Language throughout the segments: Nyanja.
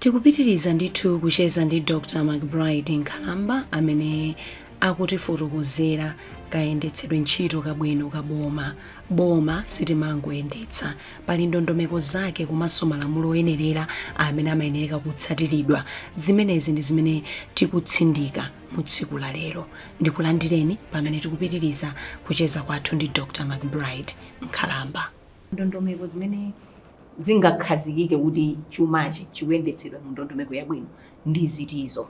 Tikupitiriza ndithu kucheza ndi Dr McBride Nkhalamba amene akutifotokozera kayendetsedwe ntchito kabwino ka boma. Boma sitimangoyendetsa, pali ndondomeko zake komanso malamulo oyenerera amene amayenereka kutsatiridwa. Zimenezi ndi zimene tikutsindika mu tsiku la lero. Ndikulandireni pamene tikupitiriza kucheza kwathu ndi Dr McBride Nkhalamba. Ndondomeko zimene zingakhazikike kuti chumachi chikuyendetsedwa mu ndondomeko yabwino ndi zitizo?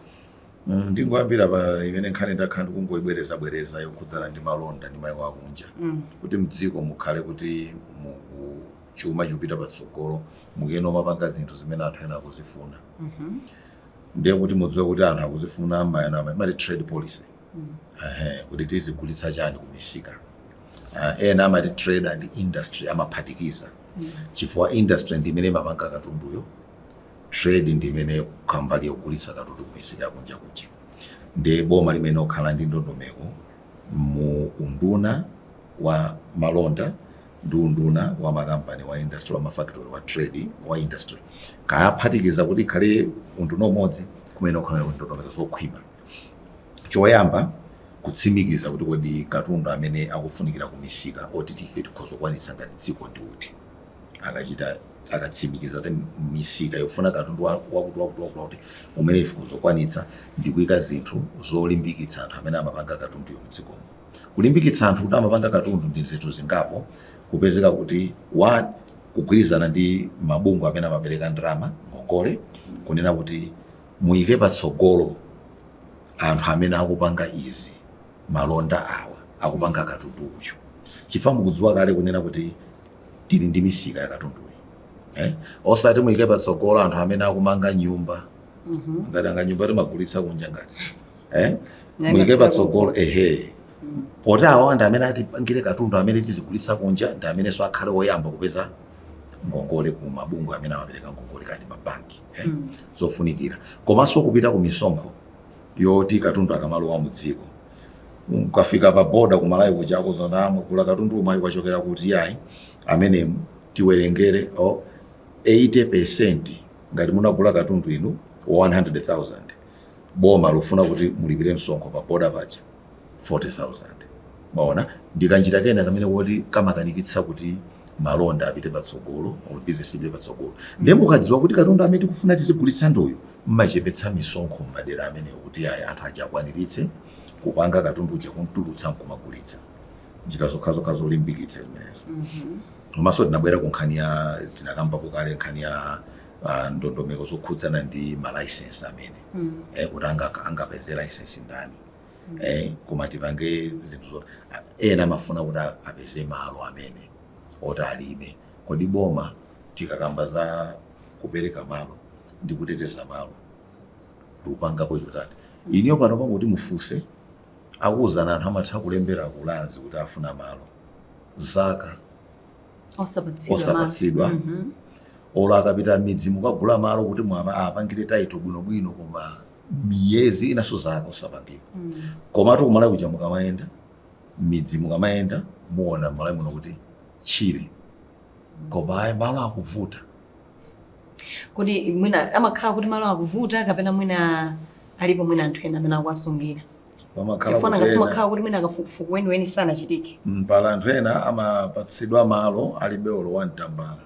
Ndingoyambira pa imene nkhani ndakhala ndikungoibwereza bwereza yokhudzana ndi malonda ndi mayiko akunja, kuti mdziko mukhale kuti chuma chikupita patsogolo, mukuyena mapanga zinthu zimene anthu ena akuzifuna. Ndiye kuti mudziwe kuti anthu akuzifuna, mayana amati trade policy. Ehe, kuti tizigulitsa chani kumisika. Ena amati trade and industry, amaphatikiza chifukwa industry ndi imene imapanga katunduyo, trade ndi imene kambali yogulitsa katundu kumisika yakunja kuja. Ndiye boma limene okhala ndi ndondomeko mu unduna wa malonda ndi unduna wa makampani, wa industry, wa mafactory, wa trade, wa industry, kayaphatikiza kuti ikhale unduna umodzi, kumene okhala ndondomeko zokhwima. Choyamba, kutsimikiza kuti kodi katundu amene akufunikira kumisika oti tife tikhoza kukwanitsa ngati dziko ndi uti. Akachita akatsimikiza kuti misika yofuna katundu wakuti wakuti wakuti wakuti umene ife kuzokwanitsa, ndi kuyika zinthu zolimbikitsa anthu amene amapanga katunduyo mdzikomo. Kulimbikitsa anthu kuti amapanga katundu ndi zinthu zingapo: kupezeka kuti one, kugwirizana ndi mabungwe amene amapereka ndalama ngongole, kunena kuti muyike patsogolo anthu amene akupanga izi, malonda awa akupanga katundu uyu, chifukwa mukudziwa kale kunena kuti tili ndi misika ya katunduyi, eh? Osati muyike patsogolo anthu amene akumanga nyumba, ngati anga nyumba timagulitsa kunja ngati, eh? Muyike patsogolo, ehe, poti awa ndi amene atipangire katundu amene tizigulitsa kunja, ndi amenenso akhale oyamba kupeza ngongole ku mabungwe amene amapereka ngongole kandi mabanki, eh? Zofunikira komanso kupita ku misonkho yoti katundu akamalowa mu dziko, ukafika pa boda ku Malawi kuchako zona kula katundu umayi kwachokera kuti, yayi, amene tiwerengere oh, 80%. Ngati munagula katundu inu 100,000, boma lufuna kuti mulipire msonkho pa boda paja 40,000. Maona, ndikanjira kena kamene kuti kamakanikitsa kuti malonda apite patsogolo or business ipite patsogolo. Ndiye mukadziwa kuti katundu amene tikufuna tizigulitsa nduyu, mmachepetsa misonkho m'madera amenewo kuti ayi, anthu aja akwaniritse kupanga katundu uja, kuntulutsa nkumagulitsa. Njira zokhazokha zolimbikitsa zimenezo. Komanso tinabwera ku nkhani ya tinakambapo kale, nkhani ya ndondomeko zokhudzana ndi ma license amene kuti angapeze license ndani, koma tipange zinthu zoti ena amafuna kuti apeze malo amene oti alime. Kodi boma tikakamba za kupereka malo ndi kuteteza malo, tikupangapo chotani? Iniyo pano pakuti mufunse, akuwuzana anthu amatha kulembera ku Lands kuti afuna malo zaka osapatsidwa. Osapatsidwa. Olo akapita midzi mukagula malo kuti mwapa apangire title bwinobwino, koma miyezi inaso zaka osapangidwa. Komatu kumalawi kuja mukamayenda midzi, mukamayenda muona Malawi muno kuti tchire, koma ayi, malo akuvuta. Kuti mwina amakhala kuti malo akuvuta kapena mwina alipo mwina anthu ena amene akuwasungira? Pamakhala chifukwa kuti ngasi ena makhala kuti mwina kafukufuku weniweni sanachitike. Pala anthu ena amapatsidwa malo alibe olo wamtambala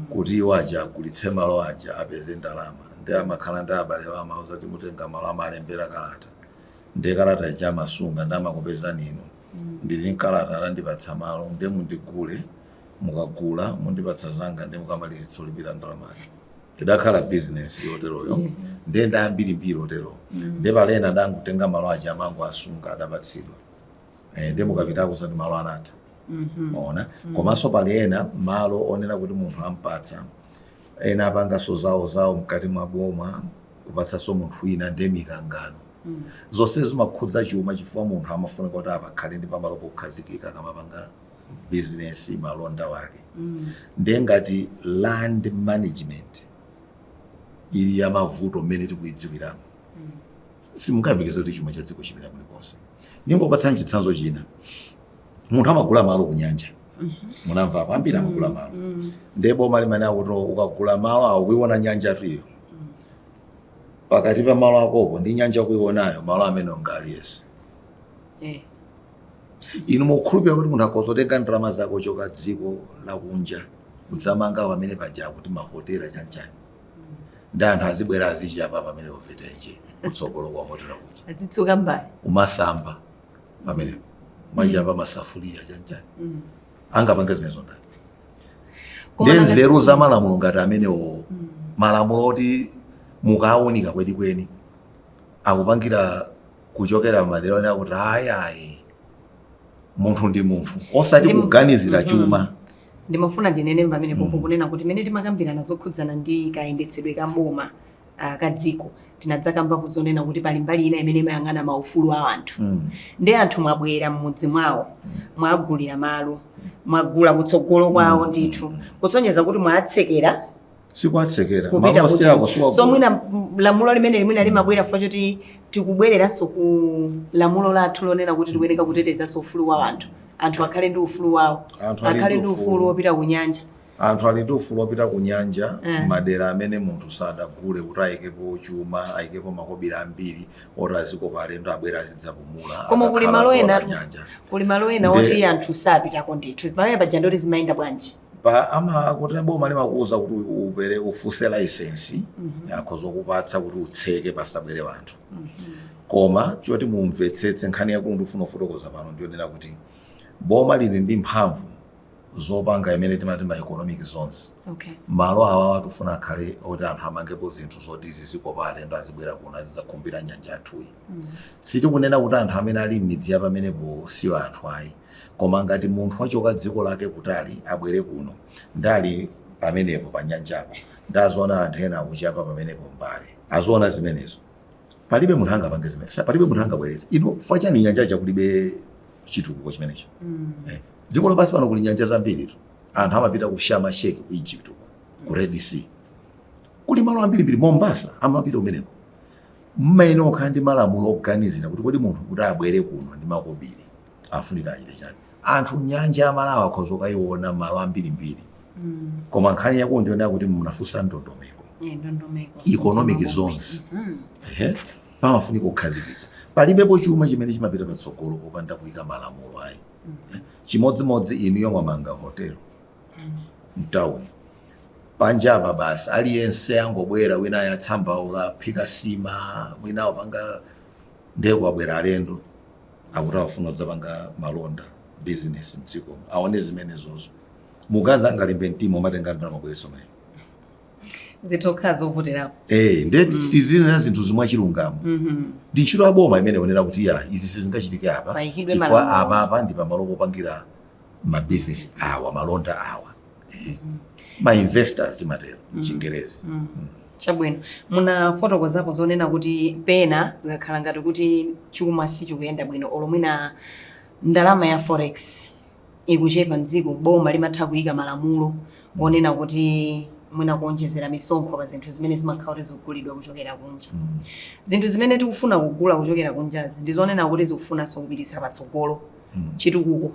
kuti iwo aja agulitse malo aja apeze ndalama. Ndi amakhala ndi abale awo, amauza kuti mutenga malo, amalembera kalata, ndiye kalata ija amasunga, ndi amakupezani inu: "Ndili nkalata, anandipatsa malo, ndiye mundigule, mukagula mundipatsa zanga, ndi mukamalizitsa ulipira ndalamayo." Idakhala business yoteroyo. Ndiye ndi ambirimbiri oterowo. Ndiye palena adangotenga malo aja, amango asunga adapatsidwa, ndiye mukapitako zati malo anatha. Maona, komanso pali ena malo onena kuti munthu ampatsa, ena apanganso zawo zawo mkati mwa boma kupatsanso munthu wina, ndiye mikangano. Zonse zimakhudza chuma, chifukwa munthu amafuna kuti apakhale ndi pamalo pokhazikika akamapanga bizinesi, malonda wake. Ndiye ngati land management ili ya mavuto mmene tikuyidziwiramo, simungayembekeze kuti chuma cha dziko chipita kulikonse. Ndingopatsani chitsanzo china. Munthu amagula malo ku nyanja, munamvapo ambiri amagula malo. Ndiye boma limene akuti ukagula malo awo, kuiona nyanja tu iyo. Pakati pa malo akopo ndi nyanja kuionayo, malo amene nga aliyense. Inu mukhulupirira kuti munthu akhoza ndalama zako choka dziko lakunja kudzamanga pamene paja kuti mahotela chanchani, ndi anthu azibwera azichapa pamene povitenje kutsogolo kwa hotela kuja? Azitsuka mbali. Umasamba pamenepo, machapa masafuliya chanchani. Angapange zimenezo ndani? Koma Ndi nzeru za malamulo ngati amenewo, malamulo oti mukawunika kwenikweni akupangira kuchokera madera ena kuti ayi ayi, munthu ndi munthu, osati kuganizira chuma. Ndimafuna ndinene pamene popo kunena kuti mene timakambirana zokhudzana ndi kayendetsedwe ka boma, ka dziko, tinadzakamba kuzonena kuti pali mbali ina imene imayang'ana maufulu a anthu. Ndi anthu mwabwera m'mudzi mwawo, mwagulira malo, mwagula kutsogolo kwawo ndithu, kusonyeza kuti mwatsekera Sikuatsekera. kupita Malo kuti si ako, siwagula. So mwina lamulo limene limwina limabwera chifukwa choti tikubwereranso ku lamulo lathu lonena kuti tikuyeneka kutetezanso ufulu wa anthu, anthu akhale ndi ufulu wawo. Anthu ali akhale ndi ndi ufulu ufulu. wopita ku nyanja. Anthu ali ndi ufulu wopita ku nyanja. Madera amene munthu sadagule kuti ayikepo chuma, ayikepo makobiri ambiri oti azikopa alendo abwera azidzapumula. Koma kuli akakhala malo ena zoona nyanja. Kuli malo ena oti anthu sapitako ndithu. Pamene paja ndoti zimayenda bwanji? Pa ama kuti boma limakuwuza kuti upere ufuse license, akhoza kupatsa kuti utseke pasabwere anthu. Koma choti mumvetsetse, nkhani yakulu ndifuna kufotokoza pano ndiyonena kuti boma lili ndi mphamvu zopanga imene timati ma economic zones. Malo awawa tifuna akhale oti anthu amangepo zinthu zoti zizikopa alendo azibwera kuno azidzakhumbira nyanja yathuyi. Sitikunena kuti anthu amene ali m'midzi ya pamenepo siwo anthu ayi, koma ngati munthu wachoka dziko lake kutali abwere kuno ndali pamenepo pa nyanjapo, ndazoona anthu ena akuchapa pamenepo mbale, azoona zimenezo, palibe munthu angapange zimene, palibe munthu angabwereze. Ino chifukwa chani nyanja chakulibe chitukuko chimenecho? Dziko lapansi pano kuli nyanja zambiri tu. Anthu amapita ku Sharm el Sheikh ku Egypt uko, ku Red Sea kuli malo ambirimbiri, Mombasa amapita umeneko. Mmene okhala ndi malamulo oganizira kuti kodi munthu kuti abwere kuno ndi makobiri afunika achite chani? Anthu nyanja ya Malawi akhoza kukayiona malo ambirimbiri. Koma nkhani yako ndiyonena kuti munafunsa ndondomeko. Ndondomeko. Economic zones. Ehe, pamafunika kukhazikitsa. Palibepo chuma chimene chimapita patsogolo popanda kuyika malamulo ayi. Chimodzimodzi inuyo mwamanga hotelo mtawuni panjapa, basi aliyense angobwera, wina ayatsamba ukaphika sima, wina wapanga ndeko, abwera alendo akuti akufuna kudzapanga malonda, business mdzikomo, aone zimenezozo, mukazi angalimbe mtima umatenga ndalama bwereso mayi? Zitokhala zovutirapo. Eh, nde tizinena zinthu zimwe achilungamo. Ndi ntchito ya boma imene onena kuti ya izi sizingachitike apa Payikidwe chifukwa malamulo. apa apa ndi pamalo popangira mabizinesi awa, malonda awa. Ehe. Ma investors timatero mchingerezi. Chabwino, munafotokozapo zonena kuti pena zikakhala ngati kuti chuma sichikuyenda bwino, olo mwina ndalama ya forex ikuchepa mdziko, boma limatha kuyika malamulo onena kuti mwina kuonjezera misonkho pa zinthu zimene zimakhala kuti zikugulidwa kuchokera kunja. Zinthu zimene tikufuna kugula kuchokera kunjazi ndizonena kuti zikufunanso kupititsa patsogolo chitukuko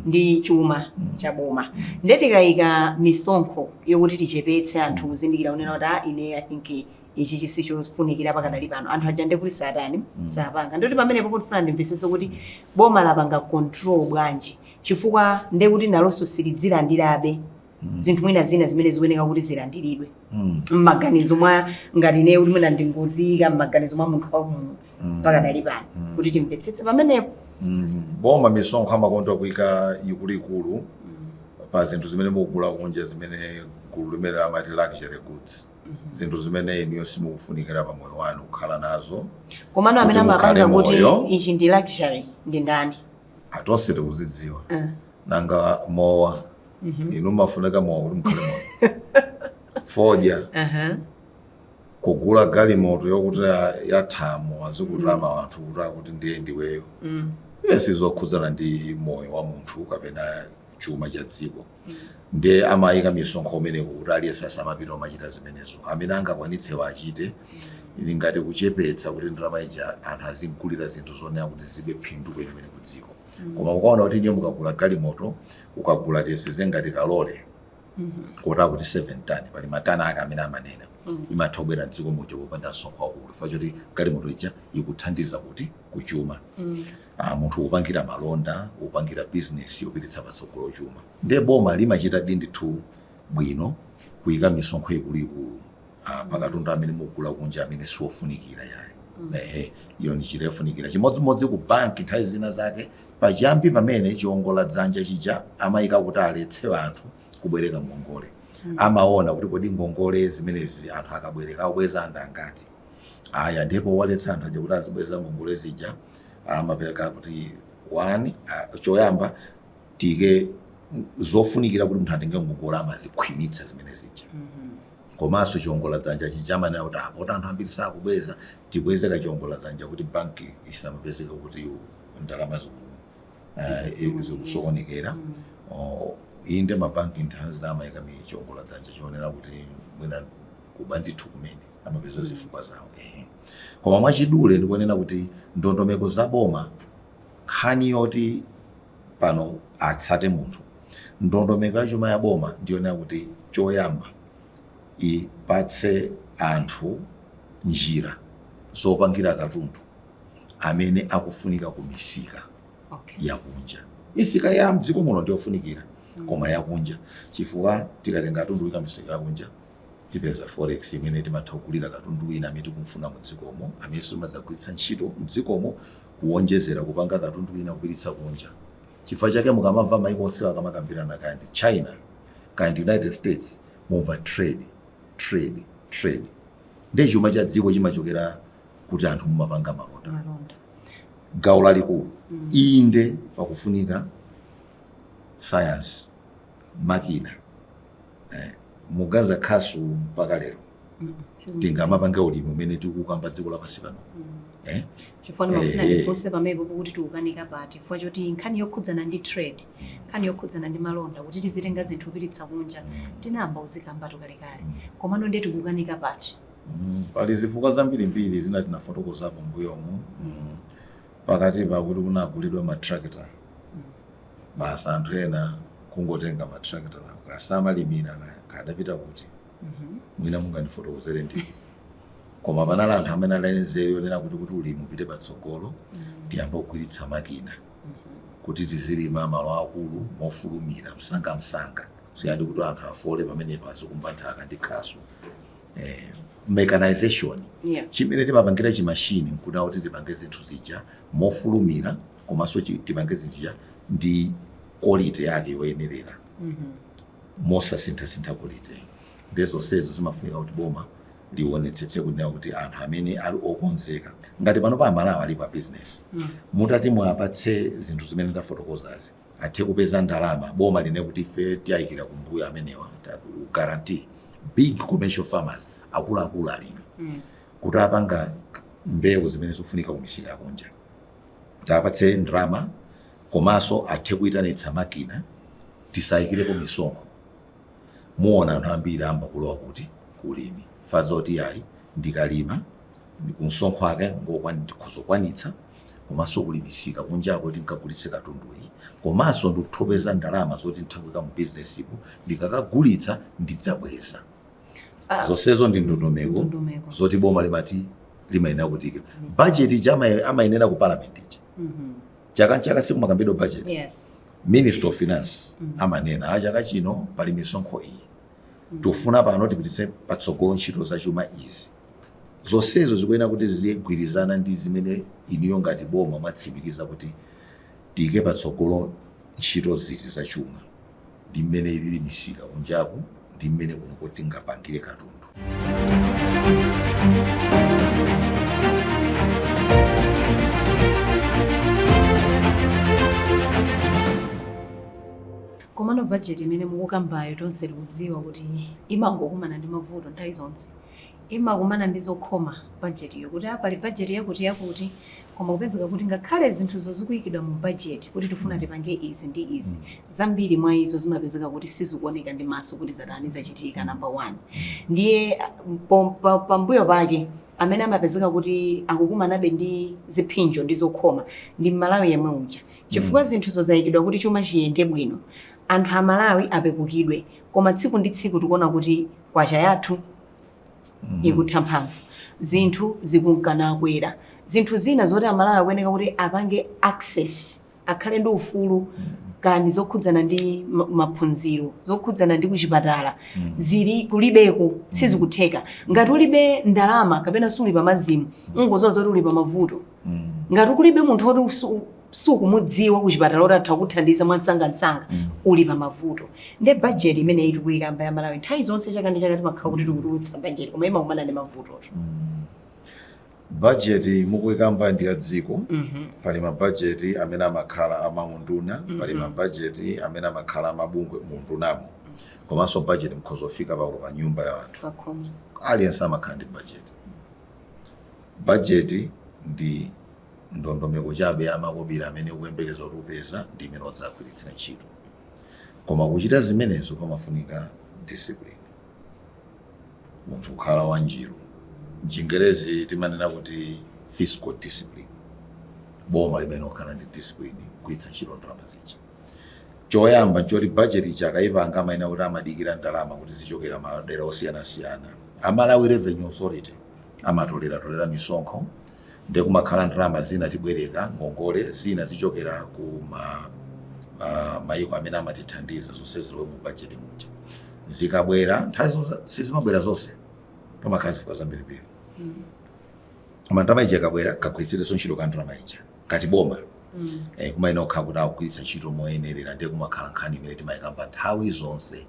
ndi chuma cha boma. Ndiye tikayika misonkho yokuti tichepetse anthu kuzindikira kunena kuti ah, ine I think ichi chisichofunikira pakadali pano, anthu aja ndekuti satani sapanga. Ndikuti pamenepo kutifuna ndimvetsetse kuti boma lapanga control bwanji, chifukwa ndekuti nalonso silidzilandirabe zinthu mwina zina zimene zikuyeneka kuti zilandiridwe mmaganizo mwa ngati ine kuti mwina ndingoziyika mmaganizo mwa munthu wakumudzi pakadali pano kuti timvetsetse pamenepo. Boma misonkho amakonda kuyika ikuluikulu pa zinthu zimene mukugula kunja, zimene gulu limene amati luxury goods, zinthu zimene inuyo simukufunikira pa moyo wanu kukhala nazo. Komano amene Kuti mukhale amapanga kuti moyo. ichi ndi luxury ndi ndani? Atonse tikuzidziwa. Nanga mowa, inu mafunika mowa kuti mukhale moyo? Fodya, kugula galimoto yokuti yathamo azikutama anthu kuti akuti ndiye ndiweyo, iye sizokhudzana ndi moyo wa munthu kapena chuma cha dziko. Ndiye amayika misonkho umeneko kuti aliyense asamapita umachita zimenezo, amene angakwanitse wachite. Ili ngati kuchepetsa kuti ndalama ija anthu azigulira zinthu zonena kuti zilibe phindu kwenikweni ku dziko. Koma mukaona kuti niyo mukagula galimoto, ukagula tiyeseze ngati kalole kota kuti 7 tani, pali matani ake amene amanena. Imatha kubwera mdziko muja popanda msonkho waukulu, chifukwa choti galimoto ija ikuthandiza kuti kuchuma. Munthu upangira malonda, upangira business yopititsa patsogolo chuma. Ndiye boma limachita ndithu bwino kuyika misonkho ikuluikulu pakatundu amene mukugula kunja amene siwofunikira yayi. Ehe, iyo ndi njira yofunikira. Chimodzimodzi ku banki, nthawi zina zake pachiyambi pamene chiwongola dzanja chija amayika kuti aletse anthu kubwereka ngongole, amaona kuti kodi ngongole zimenezi anthu akabwereka akubweza anthu angati? Aya, ndipo waletsa anthu aja kuti azibweza ngongole zija, amapereka kuti one, choyamba tike zofunikira kuti munthu atenge ngongole, amazikhwimitsa zimene zija. Komanso chiwongola dzanja chija amanena kuti apota anthu ambiri sakubweza, tikweze kachiwongola dzanja kuti banki isamapezeke kuti ndalama zikusokonekera. Oh, inde, mabanki nthawi zina amayika chiwongola dzanja chionera kuti mwina kuba ndithu kumene amapeza zifukwa zawo, ehe. Koma mwachidule ndikunena kuti ndondomeko za boma, nkhani yoti pano atsate munthu, ndondomeko ya chuma ya boma ndiyonena kuti choyamba ipatse anthu njira zopangira katundu amene akufunika ku misika yakunja. Misika ya mdziko muno ndiyofunikira, koma yakunja, chifukwa tikatenga katundu kuyika misika yakunja tipeza forex imene timatha kugulira katundu wina amene tikumfuna mudzikomo, amenenso timadzagwiritsa ntchito mdzikomo kuwonjezera kupanga katundu wina kupititsa kunja. Chifukwa chake mukamamva maiko onse akamakambirana, kaya ndi China, kaya ndi United States, mumva trade, trade, trade. Ndiye chuma cha dziko chimachokera kuti anthu mumapanga malonda, malonda, gawo lalikulu. Inde, pakufunika science, makina, mugaza khasu mpaka lero tingamapange ulimi umene tikukamba dziko lapansi pano, eh? Chifukwa ndimafuna ndifunse pamenepo kuti tikukanika pati, chifukwa choti nkhani yokhudzana ndi trade, nkhani yokhudzana ndi malonda, kuti tizitenga zinthu kupititsa kunja, tinayamba uzikamba kalekale, komano ndiye tikukanika pati? Pali zifukwa zambirimbiri, zina tinafotokozapo mbuyomu. Pakati pakuti kunagulidwa matrakita basa, anthu ena kungotenga matrakita nawo kasamalimira, kadapita kuti mwina mungandifotokozere ndi, koma panali anthu amene ali nzeru yonena kuti ulimi upite patsogolo tiyambe kugwiritsa makina kuti tizilima malo akulu mofulumira, msangamsanga, siyandi kuti anthu afole pamenepo azikumba nthaka ndi khasu, mechanization. Chimene timapangira chimashini nkuda kuti tipange zinthu zija mofulumira, komanso tipange zinthu zija ndi quality yake yoyenerera, mosasinthasintha quality. Ndi zonsezo zimafunika kuti boma liwonetsetse kunena kuti anthu amene ali okonzeka, ngati pano pa Amalawi ali pa business, mutati mwapatse zinthu zimene ndafotokozazi, athe kupeza ndalama. Boma line kuti ife tiyayikira kumbuyo amenewa, guarantee big commercial farmers, akuluakulu alimi, kuti apanga mbewu zimene zikufunika kumisika yakunja, tapatse ndalama, komanso athe kuyitanitsa makina, tisayikirepo misonkho, muona anthu ambiri amba kulowa kuti kulimi fazoti ayi, ndikalima kumsonkho ake ndikuzokwanitsa, komanso kulimisika kunjako kuti nkagulitse katunduyi, komanso ndikutopeza ndalama zoti nditha mu business ipo, ndikakagulitsa ndidzabweza. Zonsezo ndi ndondomeko ndondomeko zoti boma limati limayenera kutike budget ija amayenera ku parliament ija chaka nchaka sikumakambidwa budget. Minister of Finance amanena, a chaka chino pali misonkho iyi, tikufuna pano tipititse patsogolo ntchito zachuma izi. Zonsezo zikuyenera kuti zigwirizana ndi zimene inuyo ngati boma mwatsimikiza kuti tiyike patsogolo ntchito ziti zachuma, ndi mmene ilili misika kunjaku, ndi mmene kuno kuti tingapangire katundu. Komano budget imene mukukambayo tonse tikudziwa kuti imangokumana ndi mavuto nthawi zonse, imakumana ndi zokhoma budget iyo, kuti pali budget yakuti yakuti, koma kupezeka kuti ngakhale zinthuzo zikuyikidwa mu budget kuti tifuna tipange izi ndi izi, zambiri mwa izo zimapezeka kuti sizikuoneka ndi maso kuti zatani, zachitika. Number one, ndiye pambuyo pake amene amapezeka kuti akukumanabe ndi ziphinjo ndi zokhoma ndi Mmalawi yemwe uja, chifukwa zinthuzo zayikidwa kuti chuma chiyende bwino, anthu Amalawi apepukidwe, koma tsiku ndi tsiku tikuona kuti kwacha yathu Ikutha mphamvu, zinthu zikunkanakwera, zinthu zina zoti Amalawi akuyeneka kuti apange access, akhale ndi ufulu, kandi zokhudzana ndi maphunziro, zokhudzana ndi kuchipatala, zili kulibeko, sizikutheka. Ngati ulibe ndalama kapena suli pamazimu, ungozowa zoti uli pamavuto. Ngati kulibe munthu oti sukumudziwa kuchipatala oti atha kuthandiza mwansangansanga, uli pamavuto. Nde bajeti imene tikuyikamba ya Malawi, nthawi zonse chaka ndi chaka timakhala kuti tikutulutsa bajeti, koma imakumana ndi mavutoto. Bajeti mukuyikamba ndi ya dziko. Pali mabajeti amene amakhala amaunduna, pali mabajeti amene amakhala amabungwe muundunamo, komanso bajeti mukhoza kufika paulo pa nyumba ya anthu. Pakhoma. Aliyense amakhala ndi bajeti. Bajeti ndi ndondomeko chabe ya makobiri amene ukuyembekeza kuti upeza ndi imene udzagwiritsira ntchito. Koma kuchita zimenezo pamafunika discipline, munthu kukhala wanjiru. Mchingerezi timanena kuti fiscal discipline. Boma limene okhala ndi discipline kugwiritsa ntchito ndalama zija, choyamba nchoti budget ija akayipanga amayenera kuti amadikira ndalama kuti zichokera madera osiyanasiyana. Amalawi Revenue Authority amatolera misonkho, ndi kumakhala ndalama zina tibwereka ngongole, zina zichokera ku mayiko amene amatithandiza. Zonse zilowe mu budget muja. Zikabwera, nthawi zonse sizimabwera zonse, pamakhala zifukwa zambirimbiri. Koma ndalama ija ikabwera, kagwiritsirenso ntchito ka ndalama ija ngati boma kumayenera kukhala kuti akugwiritsa ntchito moyenerera. Ndiye kumakhala nkhani imene timayikamba nthawi zonse.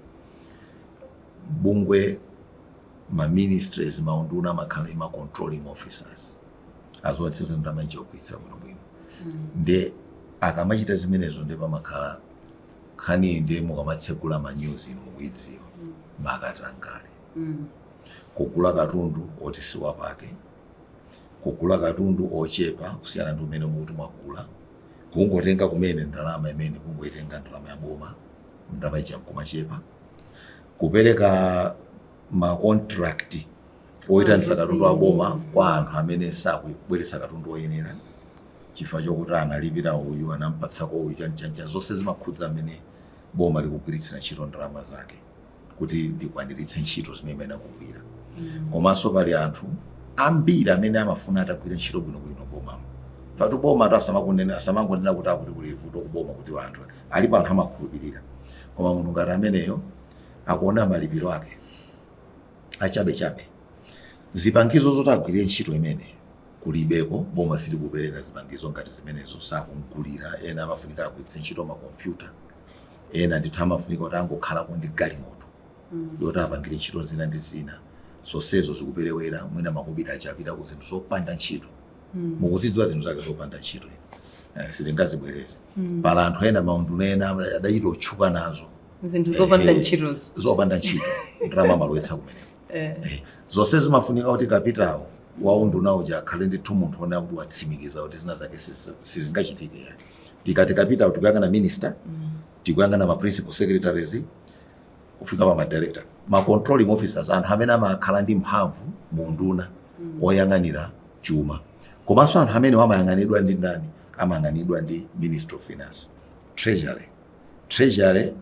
Bungwe, ma ministries, maunduna amakhala ndi ma controlling officers azionetsetsa ndalama ija kugwiritsa bwinobwino. Ndiye akamachita zimenezo, ndiye pamakhala nkhani. Ndiye mukamatsegula ma news inu mukuidziwa, makatangale, kugula katundu oti siwapake, kugula katundu ochepa kusiyana ndi umene mukuti mwagula, kungotenga kumene ndalama imene kungoitenga ndalama ya boma, ndalama ija nkumachepa, kupereka ma contract oyitanitsa katundu wa boma kwa anthu amene sakubweretsa katundu oyenera chifukwa chokuti analipira uyu, anampatsako uyu, chanchanja. Zonse zimakhudza amene boma likugwiritsira ntchito ndalama zake kuti likwaniritse ntchito zimene imene akugwira. Komanso pali anthu ambiri amene amafuna atagwira ntchito bwinobwino bomamo. Fatu boma atu asamangonena kuti akuti kuli vuto kuboma, kuti anthu alipo, anthu amakhulupirira. Koma munthu ngati ameneyo akuona malipiro ake achabechabe, zipangizo zoti agwirire ntchito imene kulibeko, boma silikupereka zipangizo ngati zimenezo, sakumgulira. Ena amafunika agwiritse ntchito makompyuta, ena ndithu amafunika kuti angokhalako ndi galimoto yoti apangire ntchito zina ndi zina. Zonsezo zikuperewera. Mwina makobiri achapita ku zinthu zopanda ntchito. Mukuzidziwa zinthu zake zopanda ntchito, sitingazibwereze. Pala anthu ena, maunduna ena adachita otchuka nazo zinthu zopanda ntchitozo. Zopanda ntchito, ndalama amalowetsa kumeneko. Zonse zimafunika kuti kapitawo wa unduna uja akhale ndithu munthu onena kuti watsimikiza kuti zina zake sizingachitike ya. Tikati kapitawo, tikuyang'ana minister, tikuyang'ana ma principal secretaries, kufika pa ma director, ma controlling officers, anthu amene amakhala ndi mphamvu mu nduna oyang'anira chuma. Komanso anthu amene amayang'anidwa ndi ndani? Amayang'anidwa ndi Ministry of Finance, Treasury. Treasury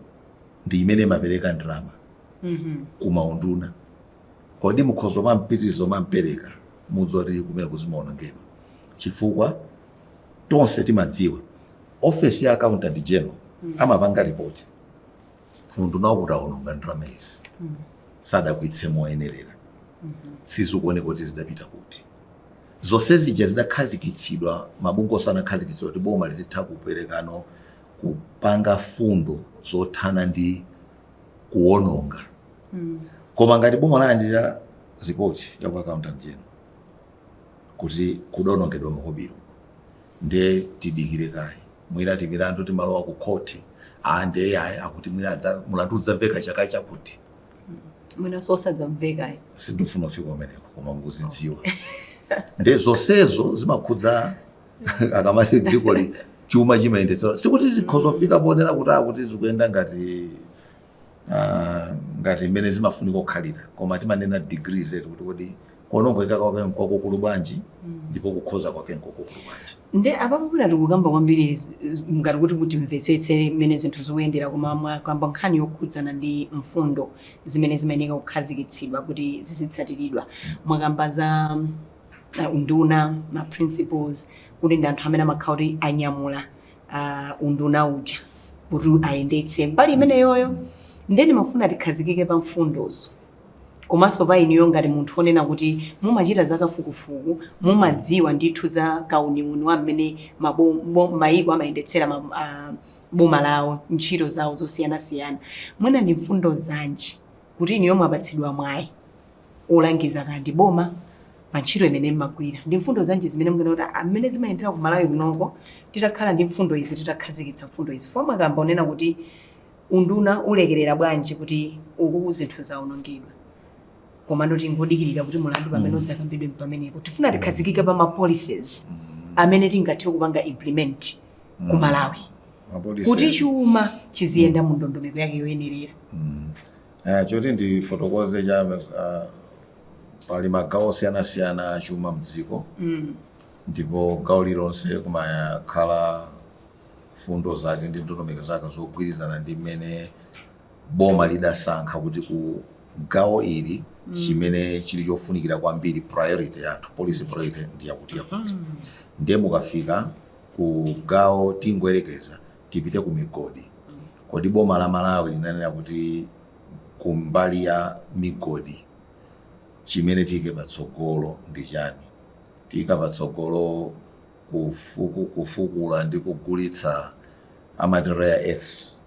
ndi imene imapereka ndalama kumaunduna. Kodi mukhoza mampitirizo mampereka mudzoti kumene kuzimaonongedwa? Chifukwa tonse timadziwa office ya Accountant General amapanga ripoti unduna kuti aononga ndalama izi, sadagwiritse moyenerera, sizikuoneka kuti zidapita kuti. Zonse zija zidakhazikitsidwa, mabungwe osanakhazikitsidwa kuti boma lizitha kuperekano, kupanga fundo zothana ndi kuwononga. Koma ngati boma lalandira ripoti ya ku Accountant General kuti kudawonongedwa makobiri, ndiye tidikire kaye, mwina timilandu timalowa ku khoti, a ndiye ayi, akuti mwina mulandu udzamveka chaka chakuti. Mwina sosadzamvekayi. Sindifuna kufika kumeneko, koma mukuzidziwa. Ndiye zonsezo zimakhudza akamati dziko li chuma chimayendetsedwa. Sikuti zikhoza kufika ponena kuti akuti zikuyenda ngati ngati mmene zimafunika kukhalira, koma timanena degrees zetu kuti kodi Kuonongeka kwake nkwakukulu bwanji, ndipo kukhoza kwake nkwakukulu bwanji? Nde apapo pina tikukamba kwambiri ngati kuti timvetsetse mmene zinthu zikuyendera, koma mwakamba nkhani yokhudzana ndi mfundo zimene zimayeneka kukhazikitsidwa kuti zizitsatiridwa. Mwakamba za unduna, ma principles, kuti ndi anthu amene amakhala kuti anyamula unduna uja kuti ayendetse mbali imeneyoyo. Nde ndimafuna tikhazikike pa mfundozo, komanso pa inuyo ngati munthu onena kuti mumachita zakafukufuku, mumadziwa ndithu za kauniuni wa mmene mayiko amayendetsera boma lawo, ntchito zawo zosiyanasiyana. Mwina ndi mfundo zanji kuti inuyo mwapatsidwa mwayi olangiza kandi boma pa ntchito imene mmagwira, ndi mfundo zanji zimene mungena kuti amene zimayendera ku Malawi kunoko, titakhala ndi mfundo izi, titakhazikitsa mfundo izi? Fo mwakamba onena kuti unduna ulekerera bwanji kuti uku zinthu zawonongedwa, komano tingodikirira kuti mulandu pamene udzakambidwe pamenepo. Tifuna tikhazikike pa ma policies amene tingathe kupanga implement ku Malawi kuti chuma chiziyenda mu ndondomeko yake yoyenerera. Choti ndifotokoze cha pali magawo osiyanasiyana achuma mdziko, ndipo gawo lilonse kumakhala fundo zake ndi ndondomeko zake zogwirizana ndi mmene boma lidasankha kuti ku gawo ili chimene chili chofunikira kwambiri, priority yathu, policy priority ndi yakuti yakuti. Ndiye mukafika ku gawo, tingoyerekeza tipite ku migodi, kodi boma la Malawi linanena kuti kumbali ya migodi chimene tiyike patsogolo ndi chani? Tiyika patsogolo kufukula ndi kugulitsa amati rare earths,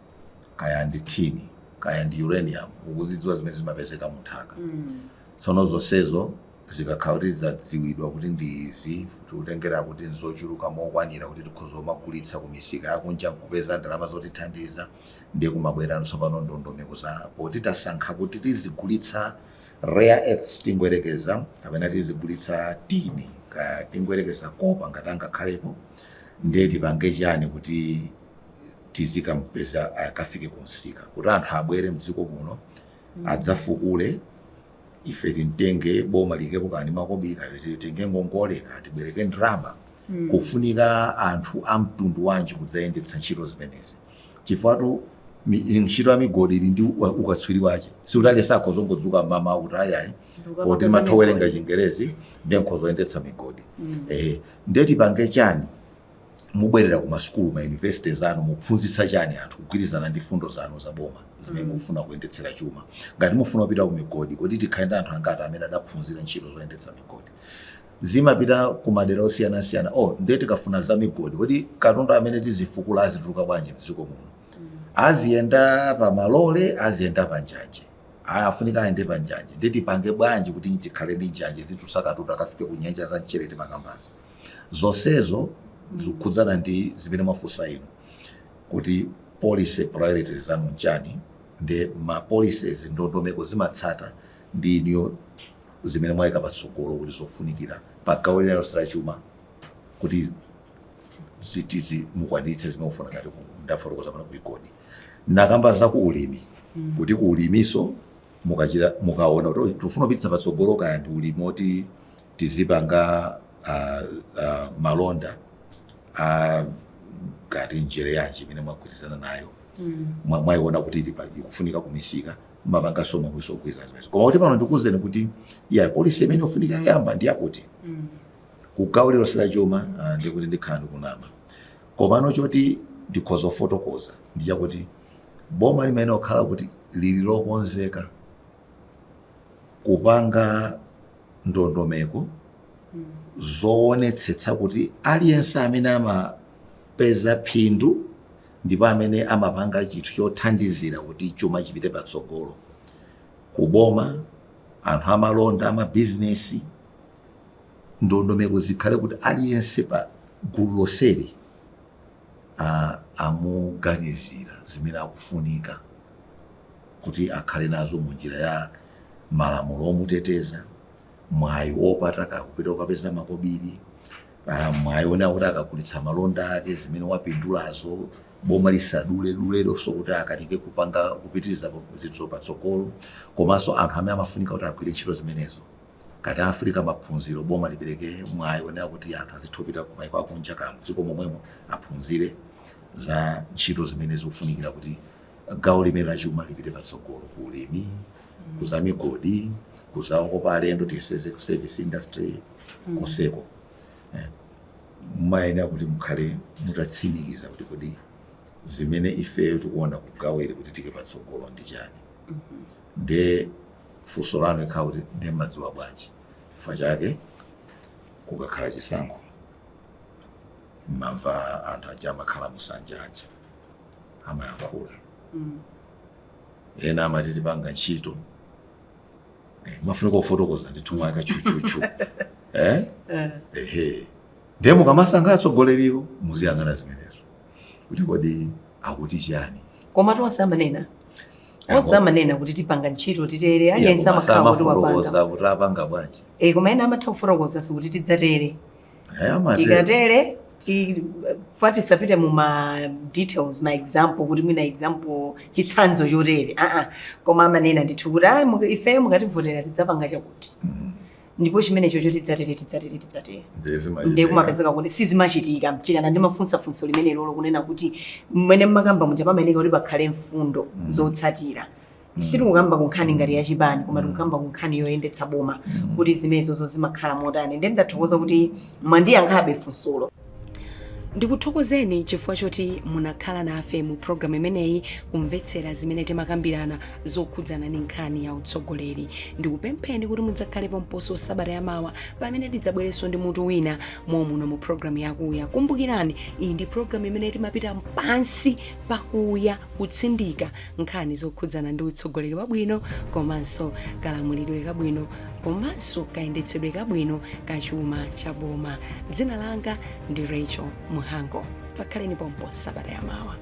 kaya ndi tin, kaya ndi uranium, ukuzidziwa zimene zimapezeka mu nthaka. Tsono zonsezo zikakhala kuti zadziwidwa kuti ndi izi, tikutengera kuti nzochuluka mokwanira kuti tikhoza kumagulitsa ku misika yakunja nkupeza ndalama zotithandiza, ndiye kumabwera tsopano ndondomeko za poti tasankha kuti tizigulitsa rare earths, tingoyerekeza, kapena tizigulitsa tin, kaya tingoyerekeza copper ngati angakhalepo, ndiye tipange chani kuti tizikampeza akafike kunsika, kuti anthu abwere mdziko muno adzafukule, ife timtenge, boma likepo kani makobiri, kati titenge ngongole, kati tibwereke ndalama? Kufunika anthu a mtundu wanji kudzayendetsa ntchito zimenezi? Chifukwa ntchito ya migodi ili ndi ukatswiri wache. Sikuti aliyense akhozongodzuka mama kuti ayayi, poti ndimatha kuwerenga Chingerezi ndiye nkhozoyendetsa migodi. Ndiye tipange chani? Mubwerera ku masukulu, ma universities anu, muphunzitsa chani anthu kugwirizana ndi fundo zanu za boma zimene mukufuna kuyendetsera chuma? Ngati mufuna kupita ku migodi, kodi tikhale ndi anthu angati amene adaphunzira ntchito zoyendetsa migodi? Zimapita ku madera osiyanasiyana. Oh, ndiye tikafuna za migodi, kodi katundu amene tizifukula azituluka bwanji mdziko muno? Aziyenda pa malole, aziyenda pa njanje? Aya, afunika ayende pa njanje. Ndiye tipange bwanji kuti tikhale ndi njanje zitulutsa katundu akafike ku nyanja za mchere timakambazi? Zonsezo zikukhudzana ndi zimene mwafunsa inu kuti policy priorities zanu nchani. Ndi ma policies, ndondomeko zimatsata ndi iniyo zimene mwayika patsogolo kuti zofunikira pa gawo lililonse la chuma kuti mukwaniritse zimene mufuna. Ngati ndafotokoza pano ku migodi, nakamba za ku ulimi, kuti ku ulimiso mukachita, mukaona kuti tifuna kupititsa patsogolo kaya ndi ulimi oti tizipanga malonda ngati njere yanji imene mwagwirizana nayo, mwayiona kuti ikufunika kumisika, mapanganso makuiso ogwirizana zimenezo. Koma kuti pano ndikuwuzeni kuti ya policy imene yofunika yoyamba ndi yakuti kugawo lilonse la chuma, ndikuti ndikhala ndikunama. Komano choti ndikhoza kufotokoza ndi chakuti boma limene okhala kuti lili lokonzeka kupanga ndondomeko zoonetsetsa kuti aliyense amene amapeza phindu ndipo amene amapanga chinthu chothandizira kuti chuma chipite patsogolo kuboma, anthu amalonda, amabizinesi, ndondomeko zikhale kuti aliyense pa gulu lonseli amuganizira zimene akufunika kuti akhale nazo mu njira ya malamulo omuteteza, mwayi wopata kakupita kukapeza makobiri, mwayi wonena kuti akagulitsa malonda ake zimene wapindulazo boma lisadule duleronso kuti akanike kupanga kupitiriza zinthu patsogolo, komanso anthu amene amafunika kuti agwire ntchito zimenezo. Kati Africa maphunziro, boma lipereke mwayi onena kuti anthu azitha kupita kumayiko akunja ka mdziko momwemo, aphunzire za ntchito zimene zikufunikira kuti gawo limene la chuma lipite patsogolo, ku ulimi, kuza migodi, kuza okopa alendo, tiyeseze ku service industry konseko. Mumayenera kuti mukhale mutatsimikiza kuti kodi zimene ifeyo tikuona kugawere kuti tike patsogolo ndi chani. Nde funso lanu ikhala kuti, ndiye madziwa bwanji? Chifukwa chake kukakhala chisankho, mmamva anthu aja amakhala musanja aja amayankhula. Ena amati tipanga ntchito, mafunika kufotokoza ndithu mwaka chuchuchu, eh? Ehe, ndiye mukamasankha atsogoleriwo muziyang'ana zimenezo kuti kodi akuti chani. Koma tonse amanena, onse amanena kuti tipanga ntchito, titere. Aliyense amakhala kuti wapanga. Samafotokoza kuti apanga bwanji. Koma ena amatha kufotokoza sikuti tidzatere. Amatero. Tikatere fa tisapite mu ma details, ma example, kuti mwina example, chitsanzo chotere, aa, koma amanena ndithu kuti, "Ah, ifeyo mukativotera tidzapanga chakuti, ndipo chimenecho cho tidzatere, tidzatere, tidzatere." Ndiye Ndiye zimachitika. Kumapezeka kuti sizimachitika. Chikana ndimafunsa funso limene lolo kunena kuti mmene mmakamba muja pamayeneka kuti pakhale mfundo zotsatira. Sitikukamba ku nkhani ngati yachipani, koma tikukamba ku nkhani yoyendetsa boma, kuti zimenezozo zimakhala motani. Ndiye ndathokoza kuti mwandiyankhabe funsolo. Ndikuthokozeni chifukwa choti munakhala nafe mu programu imeneyi kumvetsera zimene timakambirana zokhudzana ndi nkhani ya utsogoleri. Ndikupempheni kuti mudzakhalepo mposo sabata yamawa pamene tidzabwerenso ndi mutu wina momuno mu programu yakuya. Kumbukirani, iyi ndi programu imene timapita pansi pakuya kutsindika nkhani zokhudzana ndi utsogoleri wabwino komanso kalamulidwe kabwino komanso kayendetsedwe kabwino kachuma cha boma. Dzina langa ndi Rachel Muhango. Dzakhaleni pompo sabata yamawa.